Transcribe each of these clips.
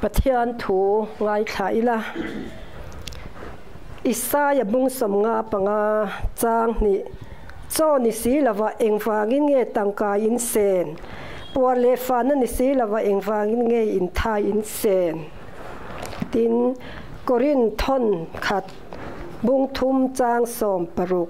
Pathian thu ngaithla ila. Isaia bung 55 chang hnih Chaw ni si lova engvangin nge tangka in sen? Puar leh fahna ni si lova engvangin nge inthai in sen? Tin, Korin thawn khat bung thum chang 60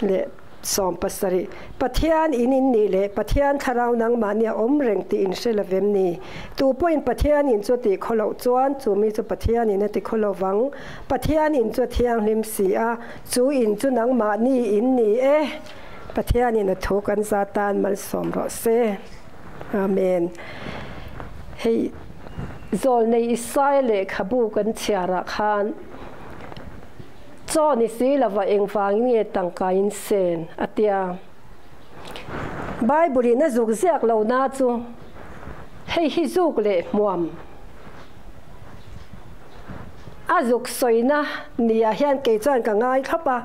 leh 70. Pathian in in nih leh Pathian thlarau nangmahni a awm reng tih in hre lovem ni? Tu pawhin Pathian in chu a tih khaw loh chuan chu mi chu Pathian in a ti khaw lo vang. Pathian in chu a thianghlim si a, chu in chu nangmahni in ni e. Pathian in a thu kan za tan malsawm rawh se. Amen. Hei Zawlnei Isaia lehkhabu kan chhiarah khan Chaw ni si lova engvangin nge tangka in sen? a ti a. Bible in a zuk ziak lo na chu hei hi zuk leh hmuam a zuk sawina nia hian kei chuan ka ngai thlawp a.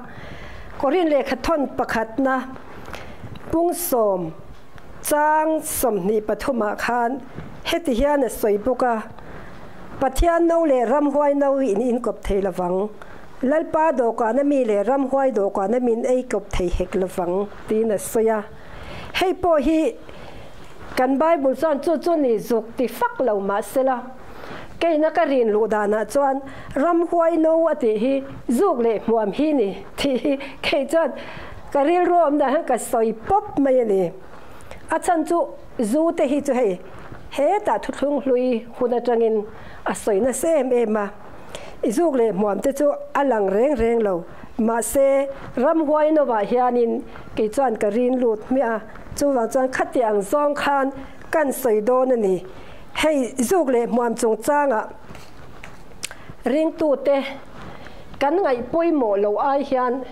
Korin lehkha thawn pakhatna pung sawm chang 23 ah khan heti hian a sawi bawk a. Pathian no leh ramhuai no in inkawp thei lovang. Lalpa dawhkana mi leh ramhuai dawhkana min ei kawp thei hek lovang, tiin a sawi a. Hei pawh hi kan Bible chuan chu chu ni zuk ti fak lo mah sela, keina ka rin luh danah chuan ramhuai no a tih hi zuk leh hmuam hi ni tih hi kei chuan ka rilru awm dan hian ka sawi pawp mai a ni. A chhan chu zu te hi chu hei hetah thuthlung hlui hun atangin a sawi nasa em em a, i zuk leh hmuam te chu a lang reng reng lo. Mahse, ramhuai novah hianin kei chuan ka rin lut hmiah a, chuvang chuan khati ang zawng khan kan sawi dawn a ni. Hei zuk leh hmuam chungchangah ringtute kan ngaih pawimawh lo ai hian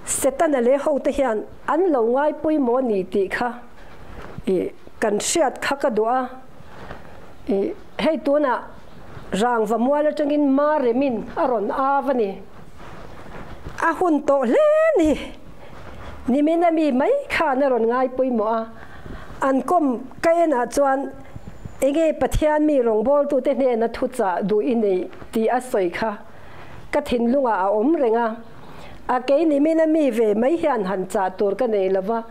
Setana leh hote hian an lo ngai pawimawh a ni tih kha i kan hriat kha ka duh a. I hei tunah rangva mual atangin ma remin a rawn av a ni. A hun tawh hle ni. Nimin a mi mai khan a rawn ngai pawimawh a. An kawm ka enah chuan enge Pathian mi rawngbawltute hnena thuchah duh i nei tih a sawi kha ka thinlungah a awm reng a. A kei nimin a mi ve mai hian han chah tur ka nei lo va,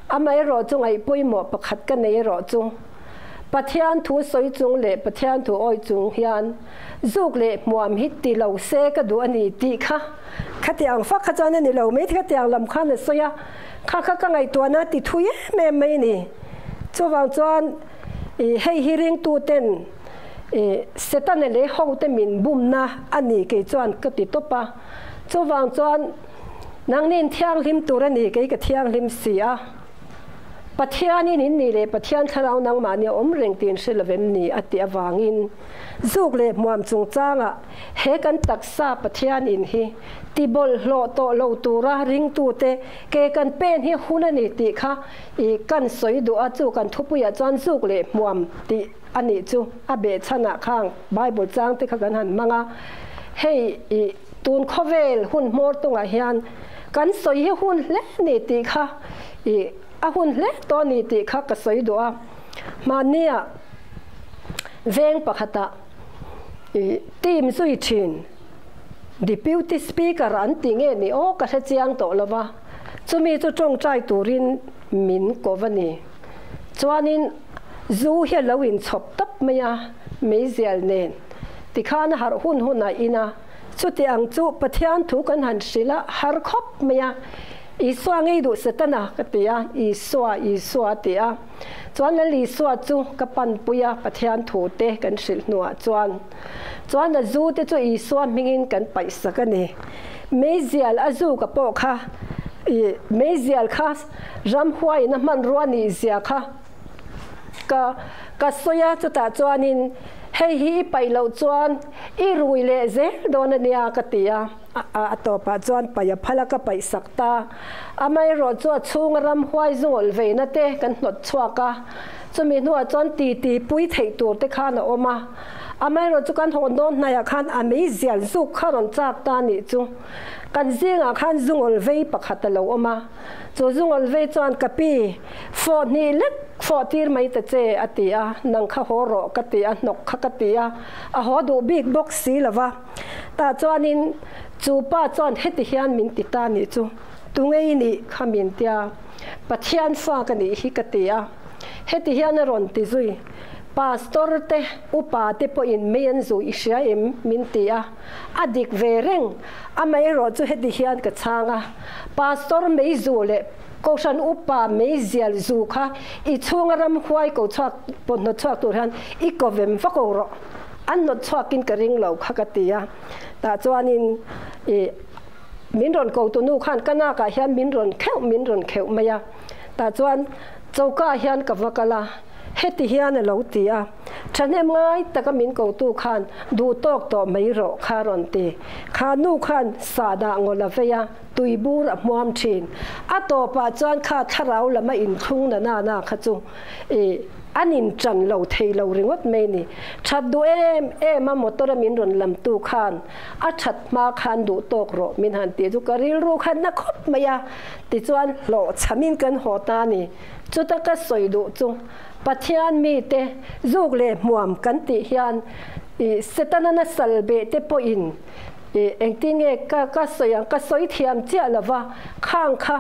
amaherawh chu ngaih pawimawh pakhat ka nei erawh chu Pathian thu sawi chung leh Pathian thu awih chung hian zuk leh hmuam hi ti lo se ka duh a ni tih kha khatiang fak kha chuan a ni lo mai khatiang lam khan a sawi a, kha kha ka ngaihtuahna a ti thui em em mai a ni. Chuvang chuan i hei hi ringtuten i Setana leh hote min bumna a ni kei chuan ka ti tawp a. Chuvang chuan nangni in thianghlim tur a ni, kei ka thianghlim si a. Pathianin in nih leh Pathian thlarau nangmahni a awm reng tih in hre lovem ni a tih avangin zuk leh hmuam chungchangah he kan taksa Pathian in hi ti bawlhhlawh tawh lo tura ringtute ke kan pen hi hun a ni tih kha i kan sawi duh a, chu kan thupuiah chuan zuk leh hmuam tih a nih chu a behchhanah khang Bible chang te kha kan han hmang a, hei i tun khawvel hun hmawr tungah hian kan sawi hi hun hle ni tih kha i a hun hle tawh a ni tih kha ka sawi duh a. Hmannia veng pakhatah i team zui thin Deputy Speaker an ti nge ni aw ka hre chiang tawh lo va, chumi chu tawngtai turin min ko va ni. Chuanin zu hi a lo inchhawp tawp mai a, meizial nen. Tikhan a harh hun hunah ina chuti ang chu Pathian thu kan han hrilh a, har khawp mai a. Isua ngei duh Setana ka ti a, Isua, Isua a ti a. Chuan Lal Isua chu ka panpui a, Pathian thu te kan hrilh hnuah chuan. Chuan a zu te chu Isua hmingin kan paihsak a ni. Meizial a zu ka pawh kha, i meizial kha Ramhuaiin a hmanrua nih zia kha ka ka sawi a, chutah chuanin hei hi i paih loh chuan i rui leh zel dawn a nia ka ti a, a tawpah chuan paih a phal a ka paih sak ta. Amaherawh chu a chhunga ramhuai zungawl veina te kan hnawt chhuak a, chumi hnuah chuan titi pui theih tur te khan a awm a, amaherawh chu kan hawn dawn hnaiah khan a meizial zuk kha rawn chak ta a nih chu. Kan zingah khan zungawl vei pakhat a lo awm a, chu zungawl vei chuan ka pi fawh hnih lek fawh tir mai ta che a ti a, nang kha haw rawh ka ti a, hnawk kha ka ti a, a haw duh bik bawk si lo va. Tah chuanin chu pa chuan heti hian min ti ta nih chu, Tungei nih kha min tia, Pathian fa ka nih hi ka ti a. Heti hian a rawn ti zui, Pastor te, upa te pawhin mei an zu i hria em? min ti a. A dik ve reng, amaherawh chu heti hian ka chhang a, Pastor mei zu leh Kohhran upa mei zial zu kha i chhunga ramhuai ko chhuak pawh hnawt chhuak tur hian i kovem va ko rawh. An hnawt chhuakin ka ring lo kha ka ti a. Tah chuanin i min rawn ko tunu khan ka nakah hian min rawn kheuh min rawn kheuh mai a. Tah chuan choka ah hian ka va kal a, heti hian a lo ti a, Thahnem ngai taka min kotu khan duh tawk tawh mai rawh kha a rawn ti. Kha nu khan sahdah ngaw la vei a, tui bur a hmuam thin. A tawpah chuan kha thlarau lam a inthlung na na na kha chu i an inṭan lo thei lo ringawt mai ni. That duh em em a motor a min rawn lamtu khan a that hma khan duh tawk rawh min han tih chu ka rilru khan na khawp mai a. Tichuan hlawhchhamin kan haw ta a ni. Chuta ka sawi duh chu Pathian mite zuk leh hmuam kan tih hian i Setana na sal beh te pawhin i engtin nge ka ka sawi ang ka sawi thiam chiah lova khang kha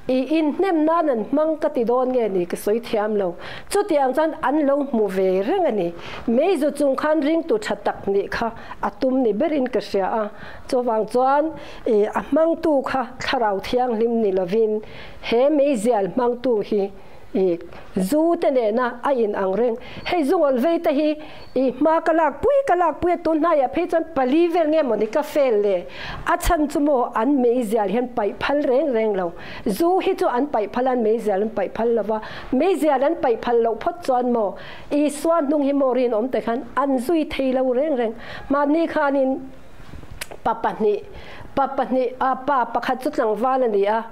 i inhnem nan an hmang ka ti dawn nge ni ka sawi thiam lo. Chutiang chuan an lo hmu ve reng a ni. Meizu chung khan ringtu tha tak nih kha a tum ni berin ka hria a. Chuvang chuan I a hmangtu kha thlarau thianghlim ni lovin he meizial hmangtu hi i zu te nena a in ang reng. Hei zungawl vei te hi i hma ka lak pui ka lak pui a tun hnaiah phei chuan pali vel nge mawni ka fel le. A chhan chu maw an meizial hian paih phal reng reng lo. Zu hi chu an paih phal a an meizial an paih phal lova. Meizial an paih phal loh phawt chuan maw Isua hnung hi maw rinawm te khan an zui thei lo reng reng. Mahni khanin Pa pahnih, pa pahnih, a pa pakhat chu tlangval a ni a,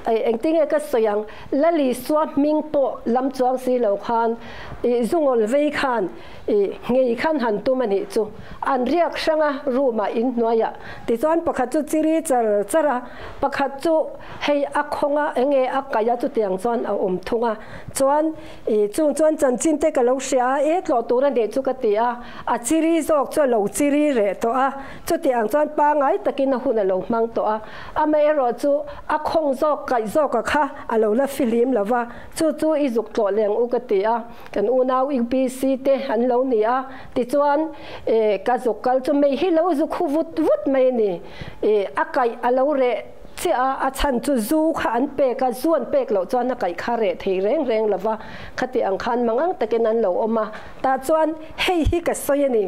engtin nge ka sawi ang, Lalisua hming pawh lam chuang si lo khan ih zungawl vei khan ih ngei khan han tum a nih chu. An riak hrang a room ah inhnuai ah tichuan pakhat chu chiri char char a, pakhat chu hei a khawng a enge a kaih a chutiang chuan a awm thung a, chuan ih chung chuan chanchin te ka lo hria a, e tlawh tur a nih chu ka ti a. A chiri zawk chu a lo chiri reh tawh a, chuti ang chuan pangai takin a hun a lo hmang tawh a. Amaherawh chu a khawng zawk kaih zawka kha a lo la fihlim lo va, chu chu i zuk tlawh leng u ka ti a, kan unau UPC te an lo ni a, tichuan e ka zuk kal chu mei hi lo zuk hu vut vut mai a ni, e a kaih a lo reh chiah a, a chhan chu zu kha an pek a, zu an pek loh chuan a kaih kha reh thei reng reng lo va, khati ang khan mangang takin an lo awm a. Tah chuan hei hi ka sawi a ni,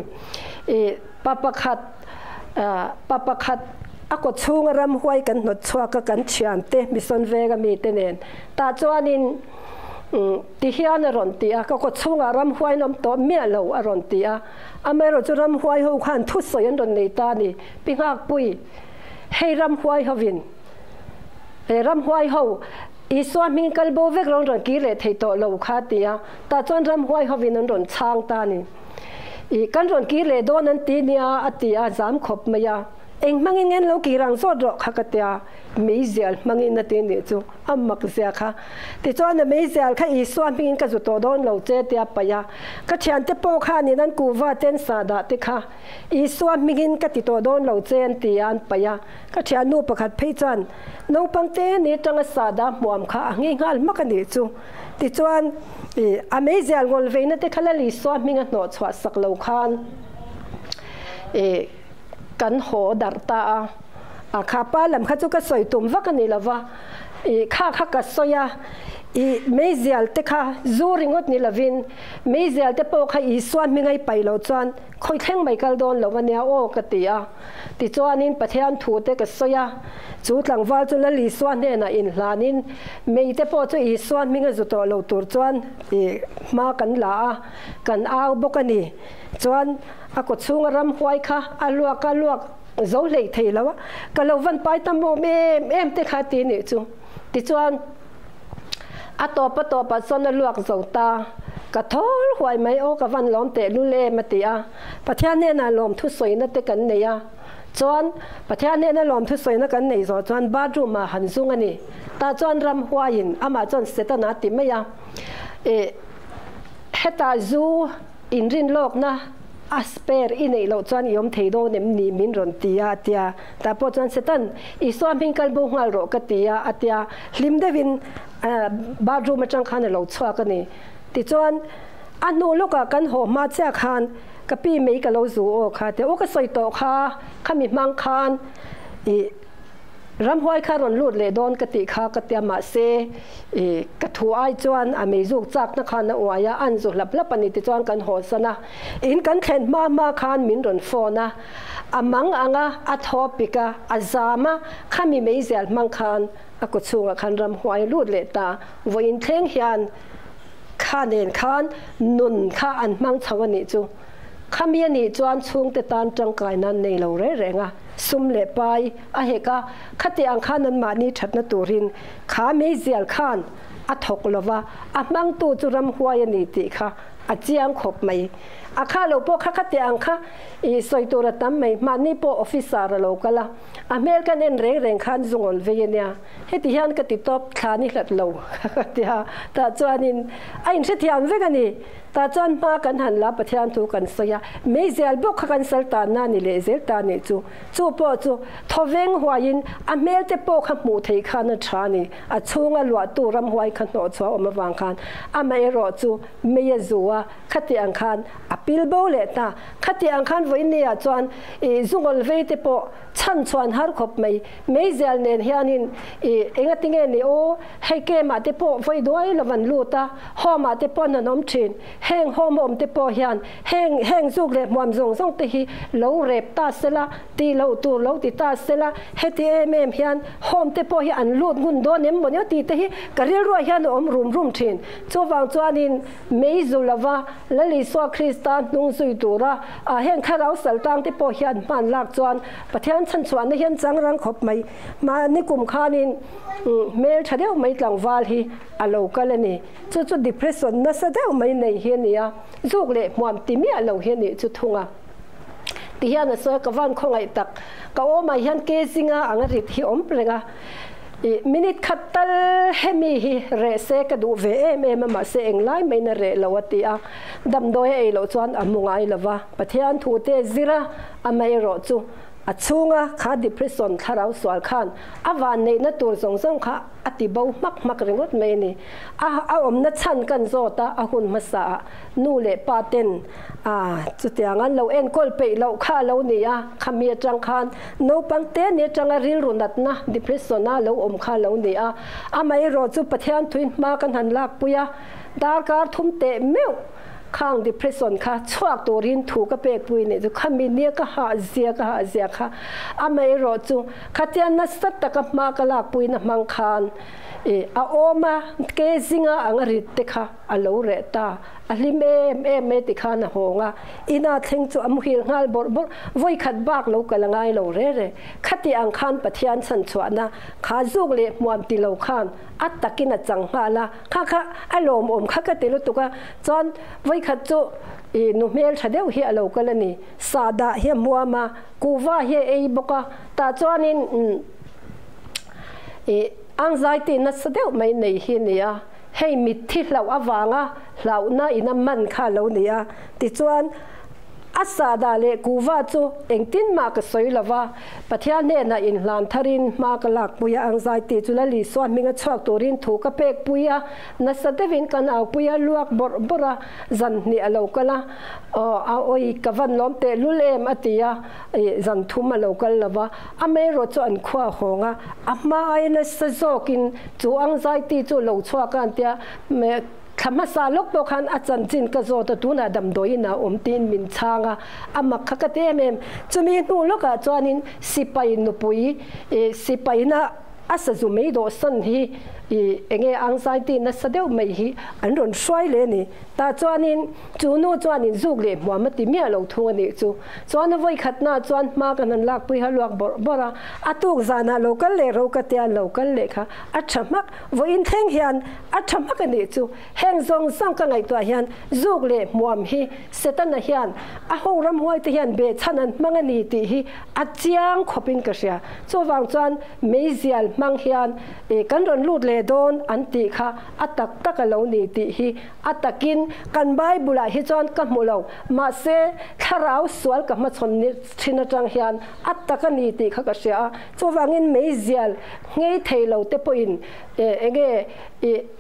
i pa pakhat, pa pakhat a kaw chhunga ramhuai kan hnawt chhuak a kan thiante Mission Venga mite nen. Tah chuanin ti hian a rawn ti a, ka kaw chhungah ramhuai an awm tawh miah lo a rawn ti a. Amaherawh chu ramhuai ho khan thusawi an rawn nei ta a ni, Pi Nghakpui, hei ramhuai hovin, he ramhuai ho Isua hming kal bo vek rawn rawn kir leh thei tawh lo kha ti a. Tah chuan ramhuai hovin an rawn chhang ta a ni. Ih, kan rawn kir leh dawn an ti nia, a ti a, zam khawp mai a. Eng hmangin nge an lo kir ang zawt rawh kha ka ti a, meizial hmangin a ti nih chu, a mak zia kha. Tichuan a meizial kha Isua hmingin ka zu tawh dawn lo che tia paih a. Ka thiante pawh khanin an kuhva ten sahdah te kha Isua hmingin ka ti tawh dawn lo che an ti a, an paih a. Ka thiannu pakhat phei chuan naupang te ni atanga sahdah hmuam kha a ngei nghal hmak a nih chu. Tichuan, i a meizial ngawl veina te kha Lal Isua hming a hnawh chhuah sak lo khan i kan haw darh ta a. A kha pa lam kha chu ka sawi tum vak a ni lo va, i kha kha ka sawi a, i meizial te kha zu ringawt ni lovin meizial te pawh kha Isua hming a i paih loh chuan khawi thleng mai kal dawn lo a nia aw ka ti a. Tichuanin Pathian thu te ka sawi a, chu tlangval chu Lal Isua hnenah inhlanin mei te pawh chu Isua hming a zu tawh lo tur chuan i hma kan la a, kan au bawk a ni. Chuan a kaw chhunga ramhuai kha a luak a luak zo hlei thei lo a, ka lo van pai tam awm em em te kha ti nih chu. Tichuan a tawp a tawpah chuan a luak zo ta, ka thawl huai mai aw ka van lawm teh lul em a ti a. Pathian hnenah lawmthu sawina te kan nei a, Chuan Pathian hnena lawmthu sawina kan neih zawh chuan bathroom ah han zung a ni. Tah chuan ramhuaiin amah chuan Setana a ti mai a, Ih, hetah zu inrin lawkna a spare i neih loh chuan i awm thei dawn em ni min rawn ti a, a ti a. Tah pawh chuan Setan, Isua hming kal bo nghal rawh ka ti a, a ti a. Hlim deuhin bathroom atang khan a lo chhuak a ni. Tichuan a hnu lawkah kan haw hma chiah khan Ka pi mei ka lo zu aw kha tia aw ka sawi tawh kha, khami hmang khan i ramhuai kha rawn lut leh dawn ka tih kha ka tia mahse i ka thu ai chuan a mei zuk chakna khan a uai a, an zu hlap hlap a ni tichuan kan haw san a, in kan thlen hma hma khan min rawn phone a, a mang ang a, a thaw pik a, a zam a, khami meizial hmang khan a kaw chhungah khan ramhuai a lut leh ta, vawiin thleng hian Kha nen khan nun kha an hmang chho a nih chu. Khami a nih chuan chhungte tan tangkai nan nei lo reng reng a, sum leh pai a hek a, khati ang khan anmahni thatna turin kha meizial khan a thawk lo va, a hmangtu chu ramhuai a ni tih kha a chiang khawp mai. A kha lo pawh kha khati ang kha i sawi tur a tam mai, mahni pawh officer a lo kal a, a hmel kan en reng reng khan zungawl vei a nia. Heti hian ka ti tawp thla ni hlat lo ka ti a, tah chuanin a inhrethiam vek a ni. Tah chuan hma kan han la Pathian thu kan sawi a, meizial bawk kha kan sal tanna ni leh zel ta nih chu. Chu pawh chu thawveng huaiin a hmel te pawh kha hmuh theih khan a tha a ni. A chhunga luahtu ramhuai kha hnawh chhuah awm avang khan amaherawh chu mei a zu a, khati ang khan a pil bo leh ta. Khati ang khan vawiinniah chuan ih zungawl vei te pawh chhan chhuan har khawp mai. Meizial nen hianin i engati nge ni aw, hei kemah te pawh vawi duai lo an lut a, home ah te pawn an awm thin, heng home a awm te pawh hian heng heng zuk leh hmuam zawng zawng te hi lo rep ta sela, tih loh tur lo ti ta sela, heti em em hian home te pawh hi an lut ngun dawn em maw ni aw tih te hi ka rilruah hian a awm rum rum thin. Chuvang chuanin mei zu lova Lal Isua Krista hnung zui tura heng thlarau saltang te pawh hian hman lak chuan Pathian chhanchhuahna hian chang rang khawp mai. Mahni kum khanin hmel tha deuh mai tlangval hi a lo kal a ni. Chu chu depression nasa deuh mai nei hi a ni a, zuk leh hmuam ti miah lo hi a nih chu thung a. Ti hian a sawi a, ka van khawngaih tak, ka awmah hian ke zinga ang a rit hi awm reng a, i minute khat tal hemi hi reh se ka duh ve em em a, mahse englai maiin a reh lo a ti a, damdawi a ei loh chuan a hmu ngai lo va, Pathian thu te zir a, Amaherawh chu a chhunga kha depression thlarau sual khan a vanneihna tur zawng zawng kha a ti bo hmak hmak ringawt mai a ni. A a awmna chhan kan zawt a, a hun hmasa ah nu leh pa ten a chutiang an lo enkawl peih loh kha a lo ni a, khami atang khan naupang te ni atanga rilru natna depression a lo awm kha a lo ni a. Amaherawh chu Pathian thuin hma kan han lakpui a, darkar thum teh meuh Khang depression kha chhuak turin thu ka pek pui nih chu khami nia ka hah zia ka hah zia kha amaherawh chu khatia nasa taka hma ka lak puina hmang khan i a awm a ke zinga ang a rit te kha a lo reh ta a hlim em em mai ti khan a hawng a ina thleng chu a muhil nghal bawrh bawrh vawi khat bak lo kal a ngai lo re re khati ang khan Pathian chhanchhuahna kha zuk leh hmuam ti lo khan a takin a chang nghal a Kha kha a lawmawm kha ka ti lutuk a, chuan vawikhat chu i nu hmel tha deuh hi a lo kal a ni, sahdah hi a hmuam a, kuhva hi a ei bawk a, tah chuanin i anxiety nasa deuh mai nei hi a ni a, hei mitthi hlauh avanga hlauhna in a man kha a lo ni a, tichuan a sahdah leh kuhva chu engtin mah ka sawi lo va, Pathian hnenah inhlan tharin hma ka lakpui a, anxiety chu Lal Isua hminga chhuak turin thu ka pekpui a, nasa deuhin kan aupui a, luak bawrh bawrh a, zan hnih a lo kal a, aw a awi ka van lawm teh lul em a ti a, ih zan thum a lo kal lo va, amaherawh chu an khua a hawng a, a hma aia nasa zawkin chu anxiety chu lo chhuak a an tia, Thla hmasa lawk pawh khan a chanchin ka zawt a, tunah damdawiin a awm tiin min chhang a, a mak kha ka ti em em. Chumi hnu lawkah chuanin sipai nupui, sipaina a sazu mei dawhsan hi I enge anxiety nasa deuh mai hi an rawn hruai leh a ni. Tah chuanin chu nu chuanin zuk leh hmuam a ti miah lo thung a nih chu. Chuan a vawi khatnaah chuan hma kan han lakpui ha luak bawrh bawrh a, a tuk zanah lo kal leh ro ka tia lo kal leh kha a tha hmak. Vawiin thleng hian a tha hmak a nih chu. Heng zawng zawng ka ngaihtuah hian zuk leh hmuam hi Setana hian a ho ramhuaite hian behchhan an hmang a ni tih hi a chiang khawpin ka hria. Chuvang chuan meizial hmang hian kan rawn lut leh dawn an tih kha a tak tak a lo ni tih hi a takin kan Bible ah hi chuan ka hmu lo. Mahse thlarau sual ka hmachhawn ni thin atang hian a tak a ni tih kha ka hria a. Chuvangin meizial nghei thei lo te pawhin enge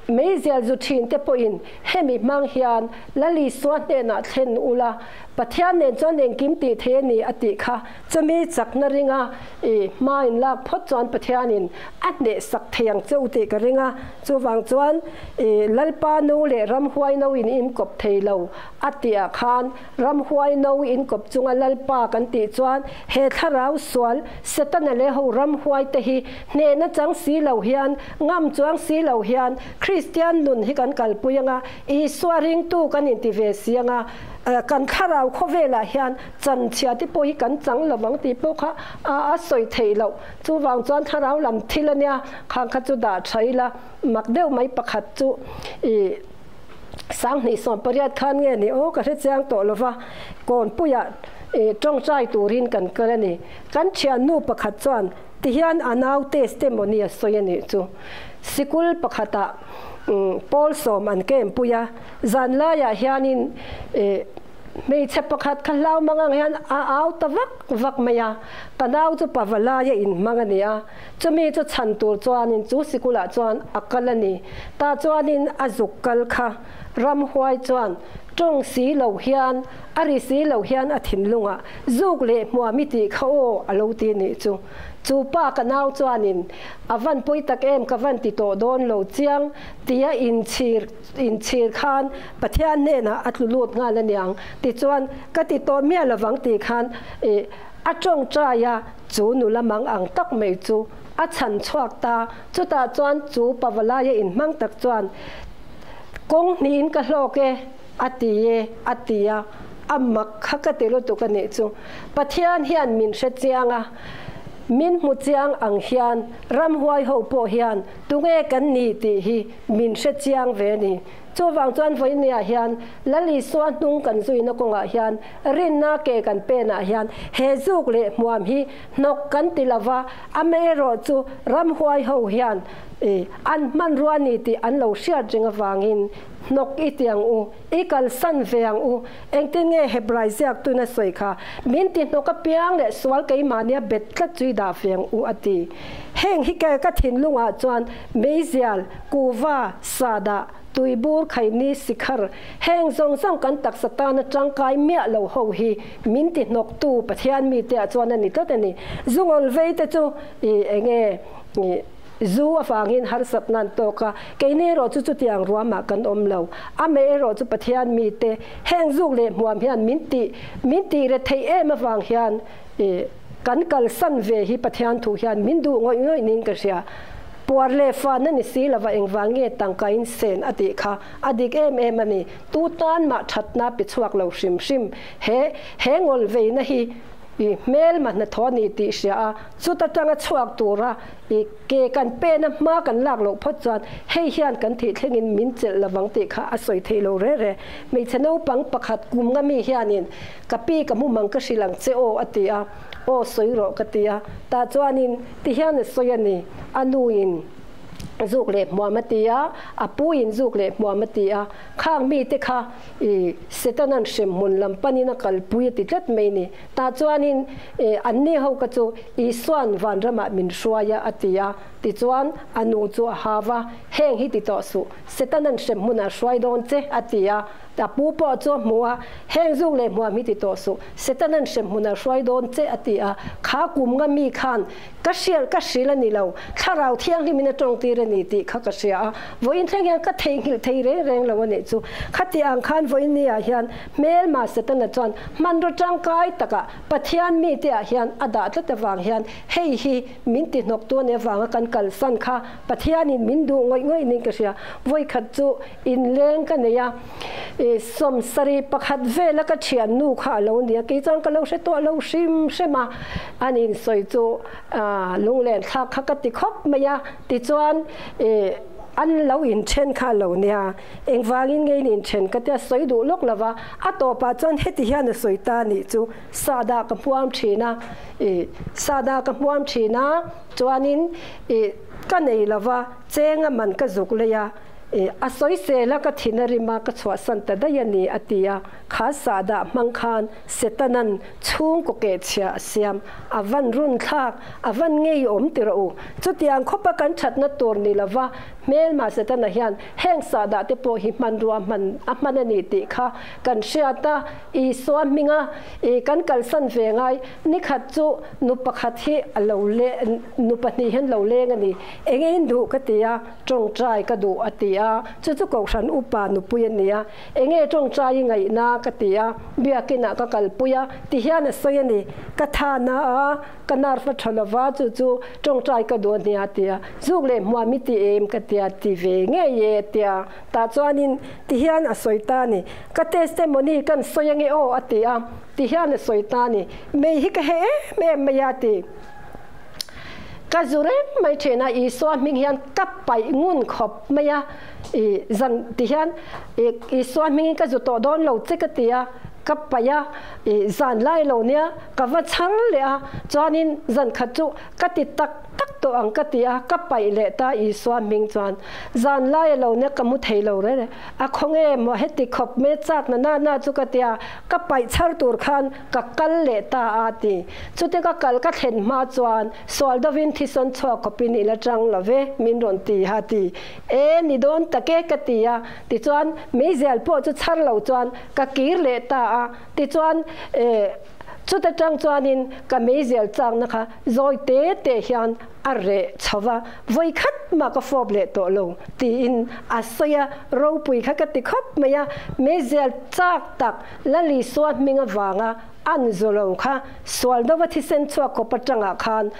meizial zu thin te pawhin Hemi hmang hian Lal Isua hnenah thlen ula, Pathian nen chuan engkim tih thei a ni a tih kha chumi chakna ringa i hma in lak phawt chuan Pathianin a hnehsak thei ang che u tih ka ring a. Chuvang chuan i Lalpa no leh ramhuai no in inkawp thei lo a tihah khan ramhuai no inkawp chunga Lalpa kan tih chuan he thlarau sual Setana leh ho ramhuai te hi hnehna chang si lo hian ngam chuang si lo hian Kristian nun hi kan kalpui anga, Isua ringtu kan inti ve si anga, kan thlarau khawvelah hian chanchhia te pawh hi kan chang lovang tih pawh kha a sawi theih loh. Chuvang chuan thlarau lam thil ania, khang kha chu dah tha ila, mak deuh mai pakhat chu i 2018 khan nge ni aw ka hre chiang tawh lova, Kawnpuiah i tawngtai turin kan kal a ni. Kan thiannu pakhat chuan Tihian a nau testimony a sawi a nih chu. Sikul pakhatah pawl sawm an kempui a, zan laiah hianin hmeichhe pakhat kha hlau mang ang hian a au ta vak vak mai a, ka nau chu pavalaia inhmang a ni a, chumi chu chhan tur chuanin chu sikulah chuan a kal a ni. Tah chuanin a zuk kal kha ramhuai chuan tawng si lo hian a ri si lo hian a thinlungah Zuk leh hmuam i tih kha aw a lo ti nih chu. Chu pa ka nau chuanin a van pawi tak em ka van ti tawh dawn lo chiang tia inchhir inchhir khan Pathian hnenah a tlu lut nghal aniang tichuan ka ti tawh miah lovang tih khan ih a tawngtai a chu nula mang ang tak mai chu a chhan chhuak ta chutah chuan chu pavalaia inhmang tak chuan kawng hnihin ka hlawk e A ti e, a ti a, a mak kha ka ti lutuk a nih chu. Pathian hian min hre chiang a, min hmu chiang ang hian ramhuai ho pawh hian tunge kan ni tih hi min hre chiang ve a ni. Chuvang chuan vawinia hian Lal Isua hnung kan zuina kawngah hian rinna ke kan penah hian he zuk leh hmuam hi hnawk kan ti lova, amaherawh chu ramhuai ho hian an hmanrua ni tih an lo hriat reng avangin Hnawk i ti ang u, i kalsan ve ang u. Engtin nge Hebrai ziaktun a sawi kha? Min ti hnawk apiang leh sual keimahnia bet tlat chu i dah ve ang u, a ti. Heng hi ke ka thinlungah chuan meizial, kuhva, sahdah, tuibur, khaini, sikhar, heng zawng zawng kan taksa tana tangkai miah lo ho hi min ti hnawktu Pathian mite ah chuan a ni tlat a ni. Zungawl vei te chu i enge i. Zu avangin harsatna an tawk a, keini erawh chu chutiang ruamah kan awm lo. Amah erawh chu Pathian mite heng zuk leh hmuam hian min tih min tih re theih em avang hian kan kalsan ve hi Pathian thu hian min duh ngawih ngawih niin ka hria. Puar leh fan a ni si lova engvang nge tangka in sen a tih kha a dik em em a ni. Tu tan mah thatna pe chhuak lo hrim hrim he he ngawlveina hi i hmelma hnathawh a ni tih hria a, chuta tanga chhuak tura i ke kan pena hma kan lak loh phawt chuan hei hian kan thih thlengin min chelh lovang tih kha a sawi theih lo re re. Hmeichhe naupang pakhat kum nga mi hianin ka pi ka hmu mang ka hrilh ang che aw a ti a, aw sawi rawh ka ti a, tah chuanin ti hian a sawi a ni, a nuin zuk leh hmuam a ti a, a puin zuk leh hmuam a ti a, khang mite kha I Setana'n hremhmun lam panin a kalpui a ti tlat mai ni. Tah chuanin anni ho ka chu Isua'n vanramah min hruai a, a ti a. Tichuan, a nu chu a hau a, Heng hi ti tawh suh, Setana'n hremhmunah hruai dawn che, a ti a. A pu pawh chu a hmu a, Heng zuk leh hmuam hi ti tawh suh, Setana'n hremhmunah hruai dawn che, a ti a. Kha kum nga mi khan Ka hrial ka hril a ni lo, Thlarau Thianghlimin a tawngtir a ni tih kha ka hria a, vawiin thleng hian ka theihnghilh thei reng reng lo a nih chu. Khati ang khan vawiin ni ah hian hmelma Setana chuan hmanraw tangkai takah Pathian mite ah hian a dah tlat avang hian hei hi min ti hnawktu a nih avanga kan kalsan kha Pathianin min duh ngawih ngawih niin ka hria. Vawikhat chu inleng ka nei a, 71 vela ka thiannu kha a lo ni a, kei chuan ka lo hre tawh lo hrim hrim a, an insawi chu lunglen thlak kha ka ti khawp mai a, tichuan an lo inthen kha a lo nia, engvangin nge in inthen ka tia sawi duh lawk lo va, a tawpah chuan heti hian a sawi ta anih chu, sahdah ka hmuam thin a, sahdah ka hmuam thin a, chuanin ka nei lo va, chenga man ka zuk lei a, A sawisel a, ka thin a rim a, ka chhuahsan ta daih a ni, a ti a. Kha sahdah hmang khan Setanan chhungkaw kehchhia a siam. A van run thlak, a van ngeiawm ti rawh u. Chutiang khawpa kan thatna tur ni lova hmelma Setana hian heng sahdah te pawh hi hmanrua hman a hman a ni tih kha kan hriat a, Isua hminga kan kalsan ve ngai. Nikhat chu nu pakhat hi a lo le, nu pahnih hian lo leng a ni. Enge in duh ka ti a, tawngtai ka duh a ti a, chu chu Kohhran upa nupui a ni a, enge tawngtai i ngaihna ka ti a, biakinah ka kalpui a ti hian a sawi a ni, ka thana a, ka nerve a tha lova chu chu tawngtai ka duh a nia a ti a, zuk leh hmuam i ti em ka ti a, ti ve ngei e a ti a, tah chuanin ti hian a sawi ta a ni, ka testimony kan sawi ange aw a ti a, ti hian a sawi ta a ni, mei hi ka heh em em mai a ti. Ka zu reng mai thin a, Isua hming hian ka paih ngun khawp mai a, i zan ti hian i Isua hmingin ka zu tawh dawn lo che ka ti a, ka paih a, i zan lai lo nia ka va chhang leh a, chuanin zan khat chu ka ti tak tak tawh ang ka ti a, ka paih leh ta Isua hming chuan zan lai a lo nia ka mu thei lo reng reng, a khawnge maw heti khawp mai chak na na na chu ka ti a, ka paih chhar tur khan Ka kal leh ta a ti. Chute ka kal ka thlen hma chuan sual dovin thisen chhuak khawpin i la chang lo ve, min rawn ti a ti. E, ni dawn tak e ka ti a. Tichuan, meizial pawh chu chhar lo chuan ka kir leh ta a. Tichuan, e, chute tang chuanin ka meizial chakna kha zawi te te hian a reh chho va, vawi khat mah ka fawp leh tawh lo, tiin a sawi a, ropui kha ka ti khawp mai a. Meizial chak tak Lalisua hming avanga an zawlo kha sual dova thisen chhuak khawp atangah khan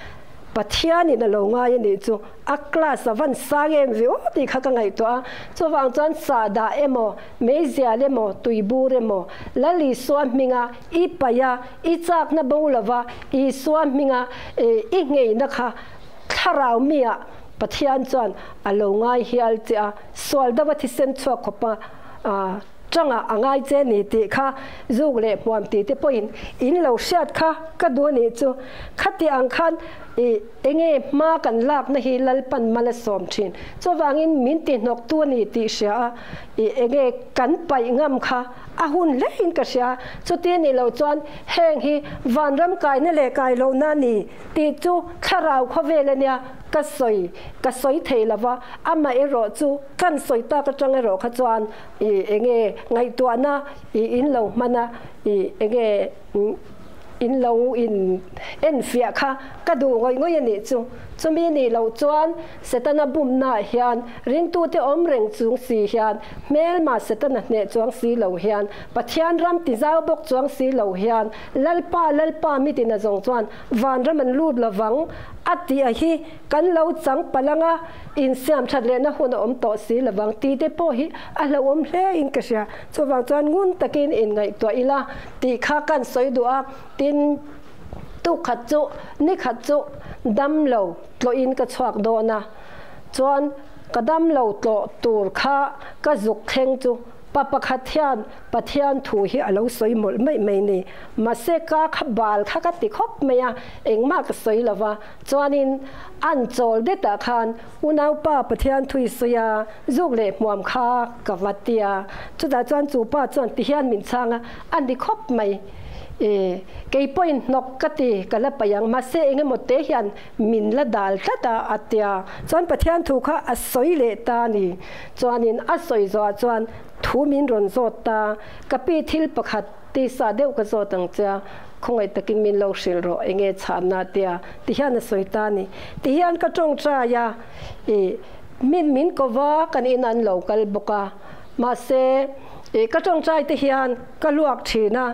Pathianin a lo ngai a nih chu a class a van sang em ve aw tih kha ka ngaihtuah a. Chuvang chuan sahdah emaw, meizial emaw, tuibur emaw Lalisua hminga i paih a, i chakna bo lova Isua hminga i ngeina kha thlarau miah Pathian chuan a lo ngai hial che a, sual dova thisen chhuak khawpa Changah a ngai che ni tih kha zuk leh hmuam tih te pawhin in lo hriat kha ka duh a nih chu. Khati ang khan i enge hma kan lakna hi Lalpan mal a sawm thin. Chuvangin min tihnawktu a ni tih hria a, i enge kan paih ngam kha a hun hlein ka hria. Chuti nih loh chuan heng hi vanram kaina leh kai lohna a ni tih chu thlarau khawvel a nia ka sawi ka sawi thei lova, amaherawh chu kan sawi tak atang erawh kha chuan I enge ngaihtuahna i in lo hman a, i enge in lo in enfiah kha ka duh ngawih ngawih a nih chu. Chumi nih loh chuan Setana bumnaah hian ringtute awm reng chung si hian hmelma Setana hneh chuang si lo hian Pathian ram ti zau bawk chuang si lo hian Lalpa Lalpa mitin a zawng chuan vanram an lut lovang a tih a hi Kan lo chang palh anga insiam that lehna hun a awm tawh si lovang tih te pawh hi a hlauhawm hle in ka hria. Chuvang chuan ngun takin inngaihtuah ila tih kha kan sawi duh a, tin tuk khat chu ni khat chu dam lo tlawhin ka chhuak dawn a, chuan ka dam lo tlawh tur kha ka zuk thleng chu Pa pakhat hian Pathian thu hi a lo sawi mawlh mai mai ni. Mahse ka kha bal kha ka ti khawp mai a, engmah ka sawi lo va. Chuanin an chawl detah khan unaupa Pathian thu i sawi a, zuk leh hmuam kha ka va ti a. Chutah chuan chu pa chuan ti hian min chhang a, a ni khawp mai. E, kei pawhin hnawk ka ti, ka la paih ang. Mahse engemaw te hian min la dal tlat a, a ti a. Chuan Pathian thu kha a sawi leh ta a ni. Chuanin a sawi zawhah chuan thu min rawn zawt ta, ka pi thil pakhat tisa deuh ka zawt ang che a, khawngaih takin min lo hrilh rawh, enge chhanna a ti a, ti hian a sawi ta a ni. Ti hian ka tawngtai a, i min min ko va, kan in an lo kal bawk a, mahse i ka tawngtai te hian ka luak thin a,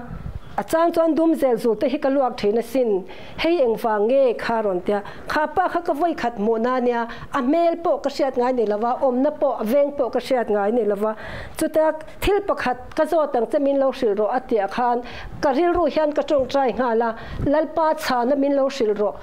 A chang chuan dum zel zul te hi ka luak thin asin, hei engvang nge kha rawn tia, kha pa kha ka vawi khat hmuh na nia, a hmel pawh ka hriat ngai ni lova, awmna pawh, a veng pawh ka hriat ngai ni lova, chutia thil pakhat ka zawt ang che min lo hrilh rawh a tih ah khan ka rilru hian ka tawngtai nghal a, Lalpa chhana min lo hrilh rawh,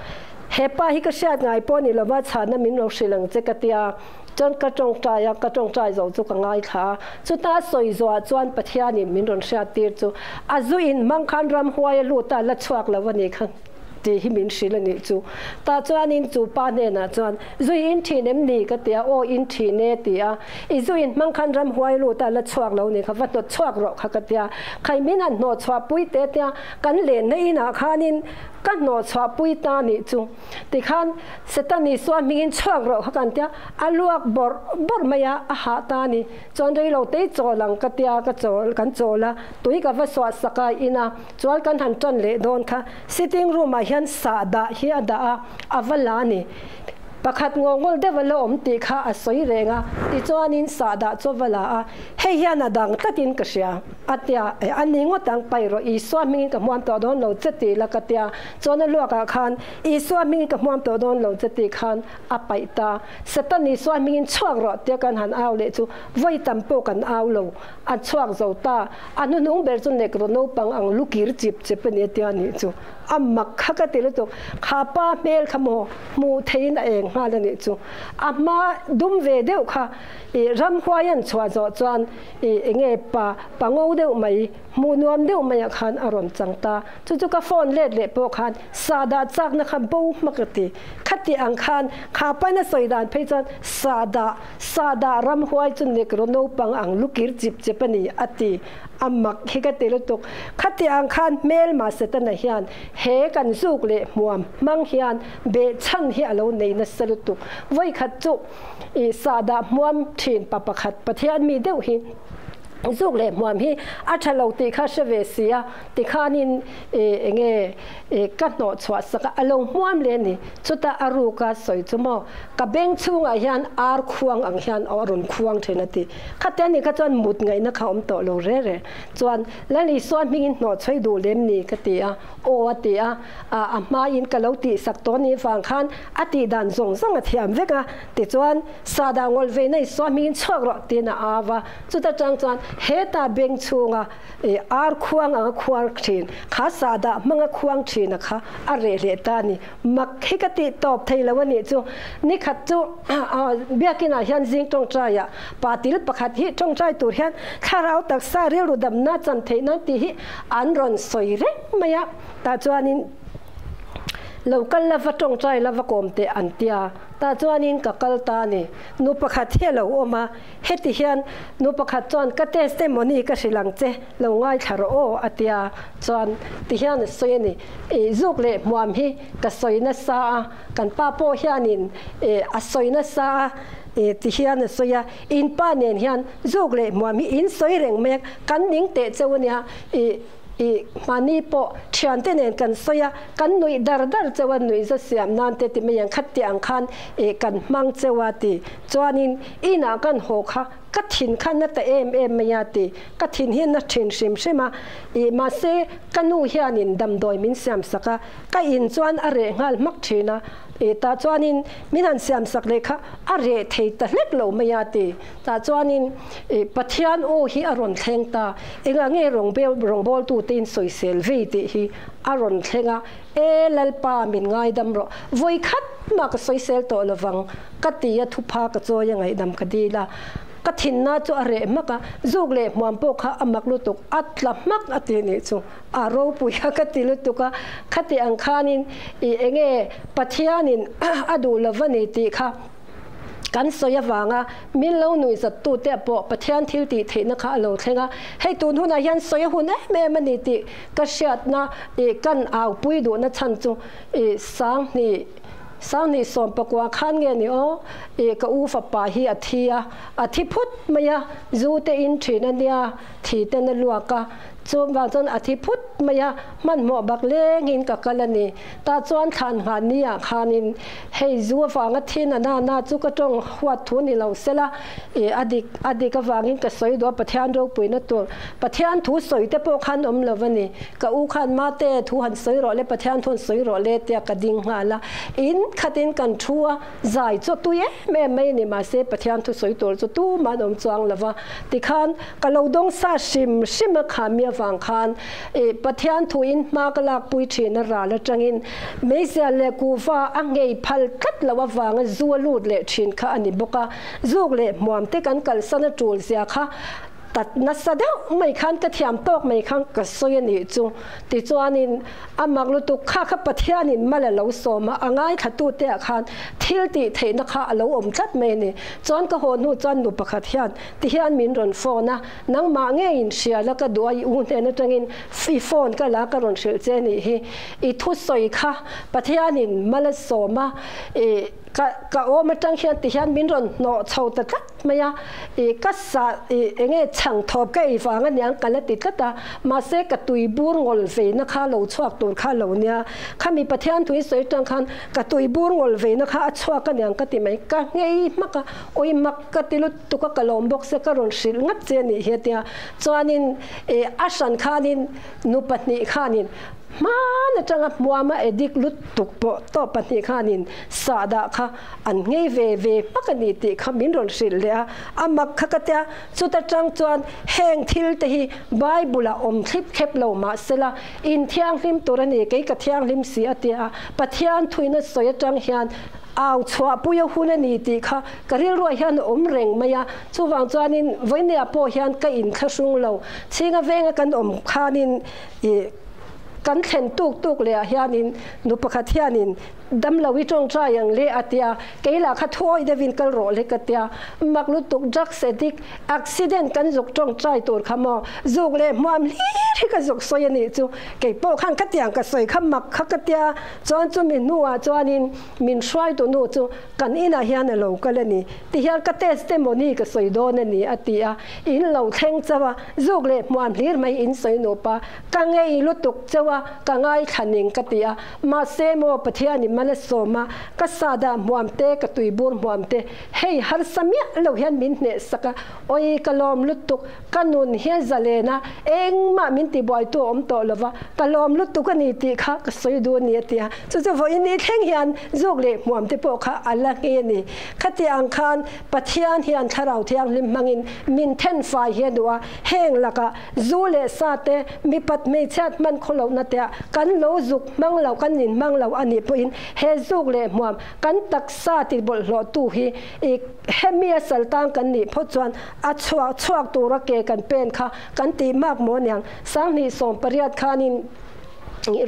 he pa hi ka hriat ngai pawh ni lova chhana min lo hrilh ang che ka tia. Chuan ka tawngtai a, ka tawngtai zo chu ka ngaithla a. Chuta sawi zawhah chuan Pathianin min rawn hriattir chu a zu in hmang khan ramhuai a lut a, la chhuak lo a nih kha tih hi min hrilh a nih chu. Tah chuanin chu pa hnenah chuan, Zu i in thin em ni? ka ti a, Aw in thin e ti a. I zu in hmang khan ramhuai a lut a, la chhuak lo a nih kha, va hnawt chhuak rawh kha ka ti a. Khai min han hnawh chhuah pui te tia kan lenna inah khanin ka hnawh chhuah pui ta nih chu. Tikhan Satan Isua hmingin chhuak rawh kha kan tia, a luak bawrh bawrh mai a, a hah ta a ni. Chuan reilo tei chawl ang ka tia, ka chawl, kan chawl a, tui ka va suah sak a in a, chuan kan han tan leh dawn kha. Sitting room ah hian sah dah hi a dah a, a va la a ni. Pakhat ngawngawl deuh a la awm tih kha a sawi reng a, tichuanin sah dah chu a va la a, hei hian a dang tlatin ka hria a tia, a ni ngawt ang, paih rawh, Isua hmingin ka hmuam tawh dawn lo che tih la ka tia. Chuan a luakah khan, Isua hmingin ka hmuam tawh dawn lo che tih khan a paih ta. Satan Isua hmingin chhuak rawh tia kan han au leh chu vawi tam pawh kan au lo. A chhuak zo ta. A hnuhnung ber chu nekro naupang ang lu kir chip chip a ni a tia nih chu. A mak kha ka ti lutuk. Kha pa hmel kha maw hmuh theihin a eng nghal a nih chu. A hma dum ve deuh kha i ramhuai an chhuah zawh chuan i enge pa pango deuh mai hmuh nuam deuh maiah khan a rawn chang ta. Chu chu ka phone let leh pawh khan sahdah chakna kha bo hmak a ti. Khati ang khan kha pain a sawi dan phei chuan sahdah, sahdah ramhuai chu nekro naupang ang lukir chip chep a ni a ti. A mak hi ka ti lutuk. Khati ang khan hmelma Setana hian he kan zuk leh hmuam hmang hian behchhan hi a lo nei nasa lutuk. Vawikhat chu i sahdah hmuam thin pa pakhat Pathian mi deuh hi zuk leh hmuam hi a tha lo tih kha hre ve si a. Tikhanin enge ka hnawh chhuah sak a, a lo hmuam leh a ni. Chutah a ruka sawi chu maw, ka beng chhungah hian ar khuang ang hian a rawn khuang thin a ti. Khate ani kha chuan mut ngaihna kha awm tawh lo re re. Chuan Lal Isua hmingin hnawh chhuai duh lem ni ka ti a, aw a ti a, a hmaiin ka lo tihsak tawh ni vang khan a tih dan zawng zawng a thiam vek a. Tichuan Sahdah ngawlh veina Isua hmingin chhuak rawh tiin a au a. Chuta tang chuan heta beng chhunga Ar khuang anga khuar thin, kha sahdah hmanga khuang thina kha a reh leh ta a ni. Mak hi ka tih tawp thei lo a nih chu. Nikhat chu biakinah hian zing tawngtaiah pa til pakhat hi tawngtai tur hian thlarau taksa rilru damna chan theih nan tih hi an rawn sawi reng mai a. Tah chuanin lo kal la va tawngtai la va kawm teh an tia. Tah chuanin ka kal ta a ni. Nu pakhat hi a lo awm a. Heti hian nu pakhat chuan ka testimony ka hrilh ang che, lo ngaithla rawh aw a tia chuan ti hian a sawi a ni. I zuk leh hmuam hi ka sawi nasa a, kan pa pawh hianin a sawi nasa a ti hian a sawi a, in pa nen hian zuk leh hmuam hi in sawi reng mai a, kan ning teh cheu a nia, i I mahni pawh thiante nen kan sawi a, kan nuih dar dar cheu a, nuih za siam nan te ti mai ang khat tih ang khan i kan hmang cheu a ti. Chuanin inah kan haw kha ka thin kha na ta em em mai a ti. Ka thin hi na thin hrim hrim a, i mahse ka nu hianin damdawi min siam sak a, ka in chuan a reh nghal hmak thin a, i tah chuanin min han siam sak leh kha a reh thei ta hlek lo mai a ti. Tah chuanin Pathian aw hi a rawn thleng ta, engah nge rawngbawltute in sawisel vei tih hi a rawn thleng a, E Lalpa min ngaidam rawh, vawi khat mah ka sawisel tawh lovang ka ti a, thupha ka chawi a ngaihdam ka dil a, ka thinna chu a reh hmak a, zuk leh hmuam pawh kha a mak lutuk, a tla hmak a ti nih chu, a ropui a ka ti lutuk a, khati ang khanin i enge Pathianin a duh lova ni tih kha. Kan sawi avanga min lo nuihzattute pawh Pathian thil tih theihna kha a lo thleng a, hei tun hunah hian sawi a hun em em a ni tih ka hriatna ih kan aupui duhna chhan chu ih sanghnih 2019 khan nge ni aw e ka u fapa hi a thi a, a thi phut mai a, zu te in thin a nia, thi ten a luak a, chu vang chuan a thi phut mai a, hmanhmawh bak lengin ka kal a ni. Ta chuan thlan nghah ni ah khanin hei zu avanga thin a na na chu ka tawng huat thu ni lo sela e a dik a dik avangin ka sawi duh a, Pathian ropuina tur Pathian thu sawi te pawh khan awm lo a ni. Ka u khan mate thu han sawi rawh le, Pathian thu han sawi rawh le tia ka ding nghal a. In khatin kan thu a, zai chu a tui em em mai a ni, mahse Pathian thu sawi tur chu tumah an awm chuang lo va. Tikhan ka lo dawng sa hrim hrim a kha mi avang khan i Pathian thu in hma ka lakpui thin a ral atangin meizial leh kuhva a nghei phal tlat loh avanga zu a lut leh thin kha a ni bawk a. Zuk leh hmuam te kan kalsan a tul zia kha tat nasa deuh mai khan ka thiam tawk mai khan ka sawi a nih chu. Tichuanin a mak lutuk kha kha Pathianin mal a lo sawm a, a ngaithlatute ah khan thil tih theihna kha a lo awm tlat mai a ni. Chuan ka haw hnu chuan nu pakhat hian tihian min rawn phone a, nangmah ngeiin hria la ka duh a, i u hnen atangin i phone ka la ka rawn hrilh che a nih hi. I thusawi kha Pathianin mal a sawm a, i ka ka awm atang hian tihian min rawn hnawh chho ta tlat. mai a, i ka sa i enge chhang thawp ka ei vang aniang ka la ti tlat a, mahse ka tui bur ngawl veina kha lo chhuak tur kha lo nia, khami Pathian tui sawi tang khan ka tui bur ngawl veina kha a chhuak aniang ka ti mai, ka nghei hmak a, awi mak ka ti lutuk a ka lawm bawk se ka rawn hrilh ngat che anih hi a tia, chuanin i a hran khanin nu pahnih khanin hman atanga hmuama addict lutuk pawh tawp pahnih khanin sahdah kha an nghei ve ve hmak a ni tih kha min rawn hrilh leh a, a mak kha ka tia, chuta tang chuan heng thil te hi Bible ah awm thlip thlep lo mah sela in thianghlim tur a ni, kei ka thianghlim si a tia, Pathian thuina sawi atang hian au chhuahpui a hun a ni tih kha ka rilruah hian a awm reng mai a, chuvang chuanin vawinia pawh hian ka inthlahrung lo, chhinga venga kan awm khanin ih kan thlen tuk tuk leh ah hianin nu pakhat hianin Damlo i tawngtai ang le a tia, kei lah kha thuawi deuhin kal rawh le ka tia, mak lutuk drugs addict, accident kan zuk tawngtai tur kha maw, zuk leh hmuam hlir hi ka zuk sawi a nih chu, kei pawh khan ka tiang ka sawi kha mak kha ka tia, chuan chumi hnuah chuanin min hruaitu nu chu kan inah hian a lo kal a ni, tihian ka testimony ka sawi dawn a ni a ti a, in lo thleng chauh a, zuk leh hmuam hlir mai in sawi nupa, ka ngei lutuk chauh a, ka ngaithla ning ka ti a. Mahse maw Pathian in mal a sawm a, ka sada hmuam te, ka tuibur hmuam te, hei harsa miah lo hian min hneh sak a, awi ka lawm lutuk, ka nun hian zalen a, engmah min tibuaitu a awm tawh lova, ka lawm lutuk a ni tih kha ka sawi duh a ni a ti a, chu chu vawiin ni thleng hian zuk leh hmuam te pawh kha a la nghe a ni. Khati ang khan Pathian hian Thlarau Thianghlim hmangin min then fai hi a duh a, heng lakah Zu leh sa te, mipat hmeichhiat hman khaw lohna te ah kan lo zuk hmang lo, kan in hmang lo a nih pawhin he zuk leh hmuam kan taksa ti bawlhhlawhtu hi i hemi a saltang kan nih phawt chuan a chhuak chhuak tura ke kan pen kha kan tih mak maw niang. 2018 khanin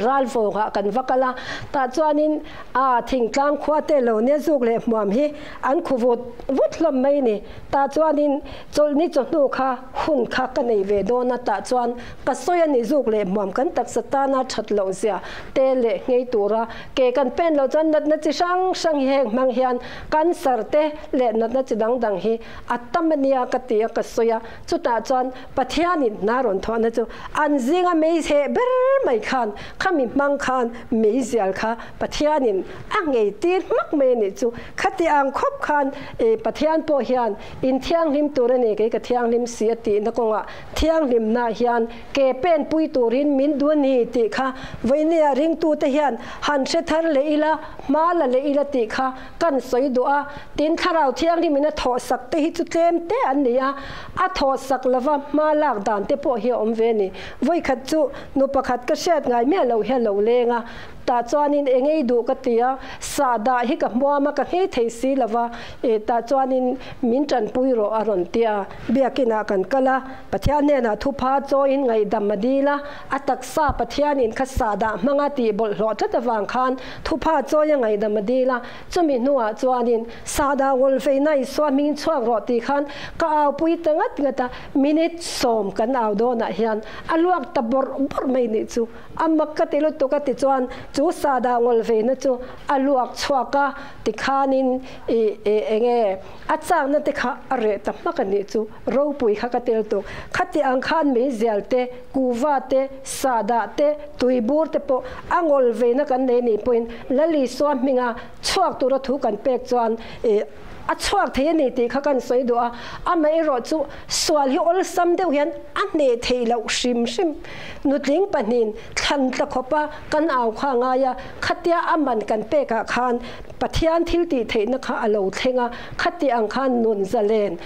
ral vawngah kan va kal a, tah chuanin a thingtlang khua te lo nia zuk leh hmuam hi an khu vut vut hlawm mai ni. Tah chuanin chawlhni chawhnu kha hun kha ka nei ve dawn a, tah chuan ka sawi a ni zuk leh hmuam kan taksa tana that loh zia te leh nghei tura ke kan pen loh chuan natna chi hrang hrang hi heng hmang hian cancer te leh natna chi dang dang hi a tam a nia ka ti a ka sawi a, chutah chuan Pathianin hna rawn thawhna chu an zinga mei heh ber mai khan khami hmang khan meizial kha Pathianin a ngei tir hmak mai a nih chu. Khati ang khawp khan i Pathian pawh hian in thianghlim tur a ni, kei ka thianghlim si a tihna kawngah thianghlimna hian ke pen pui turin min duh a ni tih kha vawinia ringtute hian han hre thar leh ila, hma la leh ila tih kha kan sawi duh a. Tin, Thlarau Thianghlimin a thawhsak te hi chu tlem te an ni a, a thawhsak lova hma lak dan te pawh hi a awm ve a ni. Vawikhat chu nu pakhat ka hriat ngai miah lo hi a lo leng a, Tah chuanin eng ei duh ka ti a, sah dah hi ka hmuam a, ka nghei thei si lo va, e tah chuanin min tanpui rawh a rawn ti a. Biakinah kan kal a, Pathian hnenah thupha chawiin ngaihdam a dil a, a taksa Pathianin kha sah dah hmanga tih bawlhhlawh tlat avang khan thupha chawi a ngaihdam a dil a, chumi hnuah chuanin sah dah ngawl veina Isua hmingin chhuak rawh tih khan ka aupui ta ngat ngat a, minute sawm kan au dawnah hian a luak ta bawrh bawrh mai nih chu. A mak. Mak ka ti lutuk a ti chuan chu sahdah ngawl veina chu a luak chhuak a, tikhanin i enge a chakna te kha a reh ta hmak a nih chu. Ropui kha ka ti lutuk. Khati ang khan meizial te, kuva te, sahdah te, tuibur te pawh a ngawl veina kan nei nih pawhin Lal Isua hminga chhuak tura thu kan pek chuan i a chhuak thei a ni tih kha kan sawi duh a, amaherawh chu sual hi awlsam deuh hian a hneh theih loh hrim hrim. Nutling pahnihin thlan tla khawpa kan au kha a ngai a, khatia a man kan pekah khan Pathian thil tih theihna kha a lo thleng a, khati ang khan nun zalen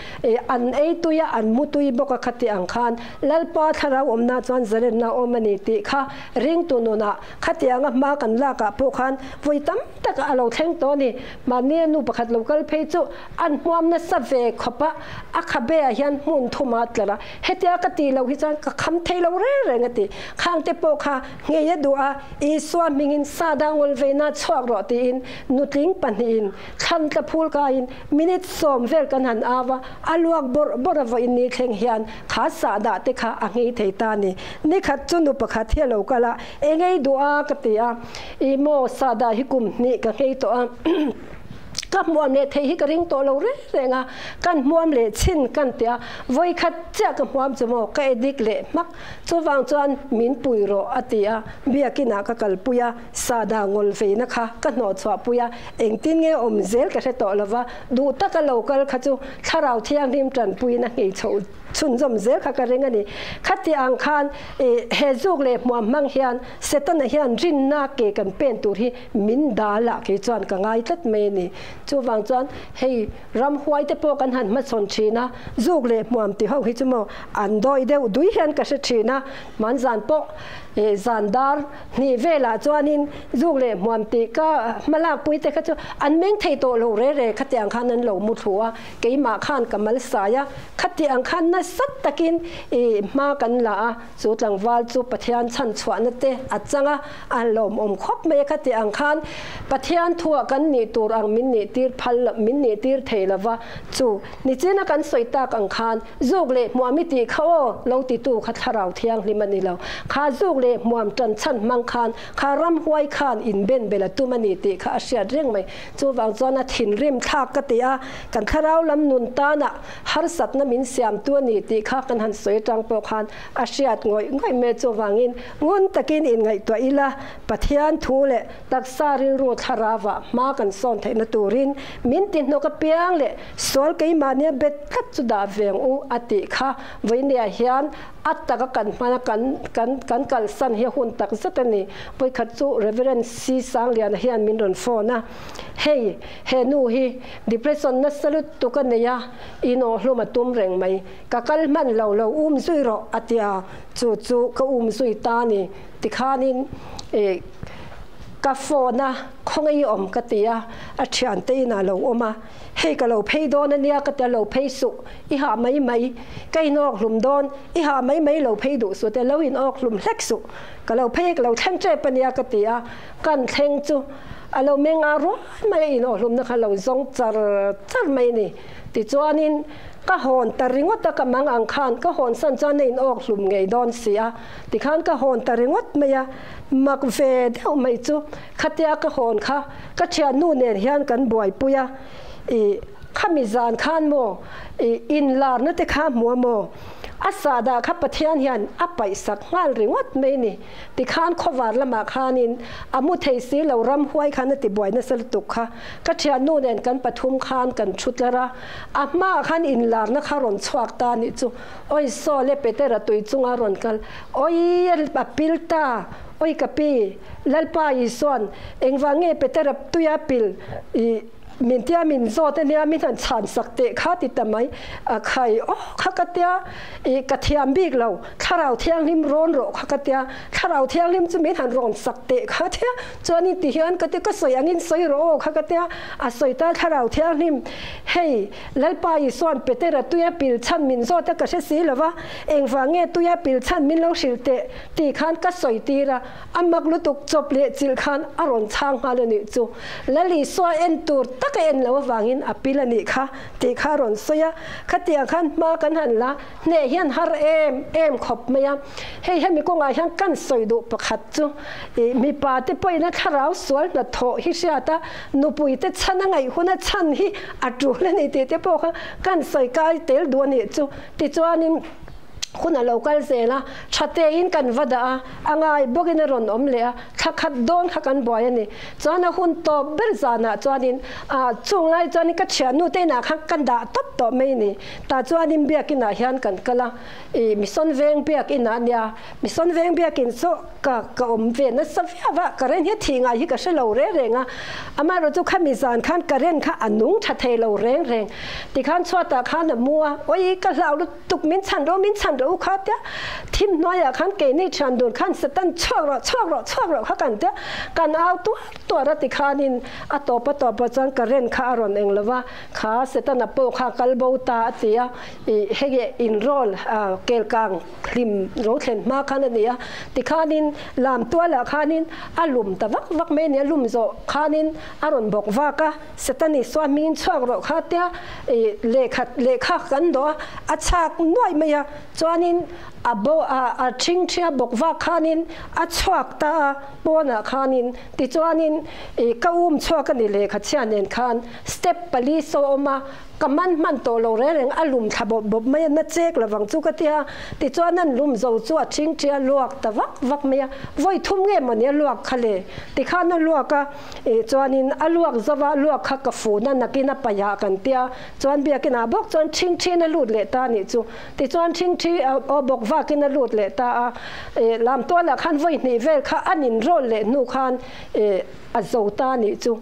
an ei tui a, an mu tui bawk a, khati ang khan Lalpa thlarau awmna chuan zalenna a awm a ni tih kha ringtu nunah khatianga hma kan lakah pawh khan vawi tam tak a lo thleng tawh a ni. Mahni a nu pakhat lo kal phei chu an hmuam nasa ve khawp a, a khabe ah hian hmun thum a tlar a, hetia ka tih loh hi chuan ka kham thei lo reng reng a ti. Khang te pawh kha ngei a duh a, Isua hmingin sada ngawl veina chhuak rawh tiin nutling pahnihin thlan tla phul kaiin minute sawm vel kan han au a, a luak bawrh bawrh a vawiin ni thleng hian kha sahdah te kha a nghei thei ta a ni. Nikhat chu nu pakhat hi a lo kal a, Engei duh a ka ti a, I maw sahdah hi kum hnih ka nghei tawh a, ka hmuam leh thei hi ka ring tawh lo reng reng a, kan hmuam leh chhin kan ti a, vawikhat chiah ka hmuam chu maw ka edik leh hmak, chuvang chuan min pui rawh a ti a, biakinah ka kalpui a, sahdah ngawl veina kha ka hnawhchhuah pui a, engtin nge awm zel ka hre tawh lova, duh taka lo kal kha chu thlarau thianghlim tanpuiin a nghei chhoh chhunzawm zel kha ka ring a ni. Khati ang khan he zuk leh hmuam hmang hian Setana hian rinna ke kan pen tur hi min dal ah kei chuan ka ngai tlat mai a ni. Chuvang chuan hei ramhuai te pawh kan han hmachhawn thin a, zuk leh hmuam ti ho hi chu maw an dawi deuh dui hian ka hre thin a, hmanzan pawh zan dar hnih velah chuanin zuk leh hmuam tih ka hmalak pui te kha chu an meng thei tawh lo re re khatiang khan an lo mu thlu a, keimah khan ka mal sai a, khatiang khan nasa takin i hma kan la a, chu tlangval chu Pathian chhan chhuahna te a chang a, a lawmawm khawp mai a, khatiang khan Pathian thuah kan nih tur ang min nih tir phal min nih tir thei lova, chu nichina kan sawi tak ang khan Zuk leh hmuam i tih kha aw, lo titu kha thlarau thianghlim a ni lo. Kha zuk leh hmuam tan chhan hmang khan kha ramhuai khan inben bel a tum a ni tih kha a hriat reng mai. Chuvang chuan a thinrim thlak ka ti a, kan thlarau lam nun tanah harsatna min siamtu a ni tih kha kan han sawi atang pawh khan a hriat ngawih ngawih mai. Chuvangin ngun takin inngaihtuah ila, Pathian thu leh taksa rilru thlarauah hma kan sawn theihna turin min ti hnawk apiang leh Sual keimahnia bet tlat chu dah veng u a tih kha vawinia hian a taka kan hmana kan kan kan kalsan hi a hun tak zet a ni. Vawikhat chu Reverend C Sangliana hian min rawn phone a, hei he nu hi depression nasa lutuk a nei a, inawhhlum a tum reng mai, ka kal hman lo lo um zui rawh a ti a, chu chu ka um zui ta a ni. Tikhanin ih ka phone a khawngaih awm ka ti a, a thiante inah lo awm a, Hei ka lo phei dawn a nia ka ti a, lo phei suh, i hah mai mai, ka in awk hlum dawn, i hah mai mai lo phei duh suh te, lo in awk hlum hlek suh, ka lo phei ka lo thleng tep a nia ka ti a, kan thleng chu a lo meng a ruai mai a in awk hlumna kha lo zawng char char mai a ni. Tichuanin ka hawn ta ringawt a, ka mang ang khan ka hawn san chuan a in awk hlum ngei dawn si a, tikhan ka hawn ta ringawt mai a, mak ve deuh mai chu khatia ka hawn kha Ka thiannu nen hian kan buaipui a, i khami zan khan maw, i inlarna te kha hmu a maw? A sahdah kha Pathian hian a paihsak nghal ringawt mai ni. Tikhan khawvar lamah khanin a mu thei si lo ramhuai khan a ti buai nasa lutuk kha. Ka thiannu nen kan pathum khan kan thu tlar a, a hmaah khan inlarna kha rawn chhuak ta nih chu. Oi saw le Petera tui chunga rawn kal, oi a pil ta, oi ka pi, Lalpa Isuan, Engvang nge Petera tuia pil i min tia min zawt ania min han chhan sak teh kha ti ta mai a khai aw kha ka tia i ka thiam bik lo thlarau thianghlim rawn rawh kha ka tia thlarau thianghlim chu min han rawn sak teh kha tia chuanin ti hian ka tia ka sawi angin sawi rawh aw kha ka tia a sawi ta thlarau thianghlim hei Lalpa Isuan Petera tuia pil chhan min zawt a ka hre si lova engvang nge tuia pil chhan min lo hrilh teh tih khan ka sawi tir a A mak lutuk chawp leh chilh khan a rawn chhang nghal a nih chu. Lal Isua en tur tak taka en loh avangin a pil a nih kha tih kha a rawn sawi a. Khatiang khan hma kan han la hneh hian har em em khawp mai a. Hei hemi kawngah hian kan sawi duh pakhat chu ih mipa te pawhin a thlarau sual hnathawh hi hriat a, nupui te chhan a ngaih hun a chhan hi a tul a ni tih te pawh kha kan sawi kai tel duh a nih chu. Tichuanin hun a lo kal zel a, tha tein kan va dah a, a ngai bawkin a rawn awm leh a, thla khat dawn kha kan buai a ni. Chuan a hun tawp ber zanah chuanin ah chung lai chuanin ka thiannu te inah khan ka dah tawp tawh mai a ni. Tah chuanin biakinah hian kan kal a, ih Mission Veng biakinah a nia, Mission Veng biakin chu ka ka awm ve nasa viau a, current hi a thih ngai hi ka hre lo reng reng a, amaherawh chu khami zan khan current kha a nung tha thei lo reng reng, tikhan chhuatah khan a mu a, awi ka hlau lutuk min chhan rawh min chhan rawh u kha tia thim hnuaiah khan keini thian dun khan Satan chhuak rawh chhuak rawh chhuak rawh kha kan tia kan au tuar tuar a tikhanin a tawp a tawp ah chuan current kha a rawn eng lo va, kha Setana pawh kha kal bo ta a ti a, ih hei inrawl kelkang. Hlim ro thlen hma khan a ni a, tikhanin lam tualah khanin a lum ta vak vak mai a ni a, lum zawh khanin a rawn bawk vak a, Setani suan hmingin chhuak rawh kha tia ih lehkha lehkha kan dawh a, a chhak nuaih mai a, chuanin a bo a a thingthia bawk vak khanin a chhuak ta a, pawnah khanin tichuanin ih ka um chhuak a ni lehkha chhia nen khan step pali saw a awm a, Ka man hman tawh lo reng reng, a lum thla bawp bawp mai a, na chek lovang chu ka ti a, tichuan an lum zo chu a thingthi a luak ta vak vak mai a, vawi thum nge mawni a luak kha le? Tikhan a luak a, ih chuanin a luak zo va, luak kha ka fun a, nakin a paih ah kan ti a, chuan biakin ah bawk chuan thingthiin a lut leh ta a nih chu, tichuan thingthi aw bawk vakin a lut leh ta a, ih lamtualah khan vawi hnih vel kha an inrawl leh hnu khan ih a zo ta a nih chu.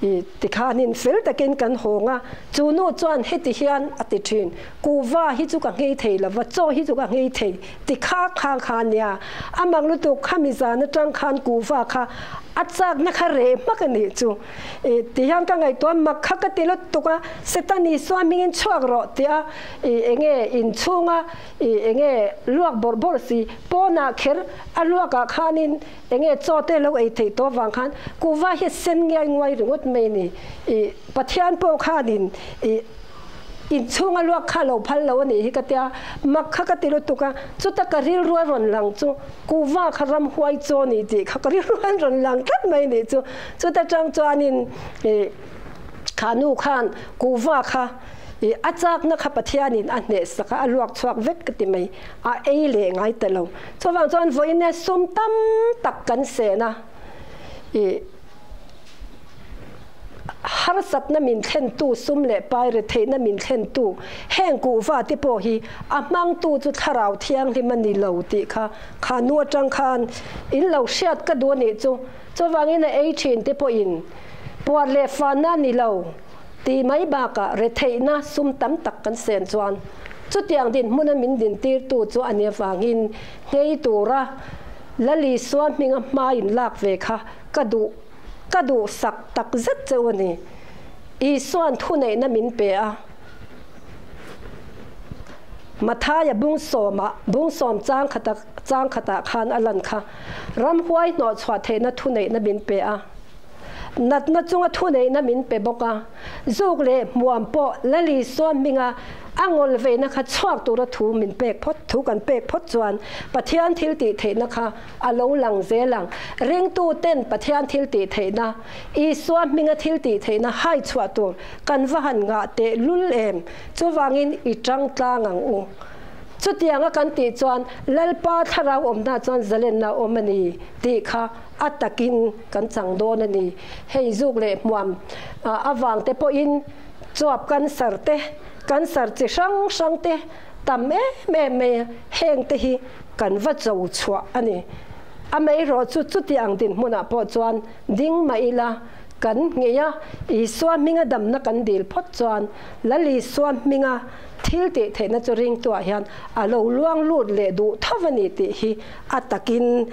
I tikhanin fel takin kan hawng a, chu nu chuan heti hian a ti thin, Kuhva hi chu ka nghei thei lo va, chaw hi chu ka nghei thei ti kha kha kha nia. A mak lutuk khami zan atang khan kuhva kha a chakna kha reh hmak a nih chu. I ti hian ka ngaihtuah mak kha ka ti lutuk a, Satan Isua hmingin chhuak rawh tia i enge inchhunga i enge luak bawrh bawrh si pawnah kher a luakah khanin Enge chaw te lo ei theih tawh vang khan kuhva hi sen ngiai nguai ringawt mai ni. I Pathian pawh khanin i inchhunga luak kha lo phal lo a nih hi ka tia, mak kha ka ti lutuk a, chuta ka rilru a rawn lang chu kuhva kha ramhuai chaw ni tih kha ka rilru an rawn lang tlat mai nih chu. Chuta tang chuanin i kha nu khan kuhva kha i a chakna kha Pathianin a hnehsak a, a luak chhuak vek ka ti mai. A ei leh ngai ta lo. Chuvang chuan vawiin sum tam tak kan sen a, ih harsatna min thlentu sum leh pai retheihna min thlentu heng kuhva te pawh hi a hmangtu chu thlarau thianghlim a ni lo tih kha kha nu atang khan in lo hriat ka duh a nih chu. Chuvangin a ei thin te pawhin puar leh fanna a ni lo tih mai bakah retheihna sum tam tak kan sen chuan Chutiang dinhmuna min dintirtu chu a nih avangin nghei tura Lal Isua hminga hma in lak ve kha ka duh ka duhsak tak zet cheu a ni. Isua'n thuneihna min pe a. Mathaia bung sawmah bung sawm chang khata chang khatah khan a lan kha. Ramhuai hnawhchhuah theihna thuneihna min pe a. Natna chunga thuneihna min pe bawk a. Zuk leh hmuam pawh Lal Isua hminga a ngawl veina kha chhuak tura thu min pek phawt, thu kan pek phawt chuan Pathian thil tih theihna kha a lo lang zel ang. Ringtu ten Pathian thil tih theihna, Isua hminga thil tih theihna hai chhuah tur kan va han ngah teh lul em? Chuvangin i tang tlang ang u. Chutianga kan tih chuan Lalpa thlarau awmna chuan zalenna a awm a ni tih kha a takin kan chang dawn a ni. Hei zuk leh hmuam avang te pawhin chuap cancer te, cancer chi hrang hrang te tam em em mai a, heng te hi kan va cho chhuah a ni. Amaherawh chu chuti ang dinhmunah pawh chuan ding mah ila kan ngei a, Isua hminga damna kan dil phawt chuan Lal Isua hminga thil tih theihna chu ringtuah hian a lo luang lut leh duh tho a ni tih hi a takin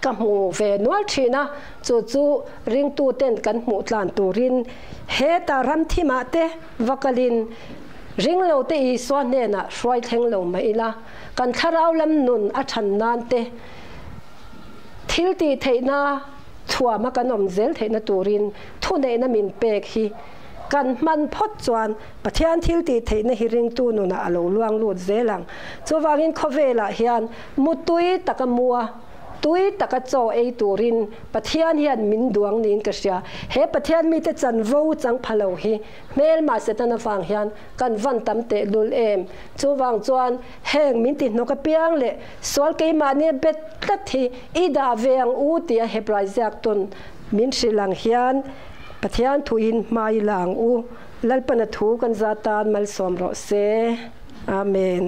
Ka hmu ve nual thin a, chu chu ringtuten kan hmuh tlan turin heta ram thimah te va kalin ringlote Isua hnenah hruai thleng lo mah ila, kan thlarau lam nun a than nan te thil tih theihna thu Thuama kan awm zel theihna turin thuneihna min pek hi kan hman phawt chuan Pathian thil tih theihna hi ringtu nunah a lo luang lut zel ang. Chuvangin khawvelah hian mutui taka mua, tui taka chaw ei turin Pathian hian min duang niin ka hria. He Pathian mite chanvo chang pha lo hi hmelma Setana vang hian kan van tam tehlul em. Chuvang chuan heng min tihnawk apiang leh sual keimahnia bet tlat hi i dah ve ang u tia Hebrai ziak tawn min hrilh ang hian Pathian thuin hma i la ang u. Lalpana thu kan za tan malsawm rawh se. Amen.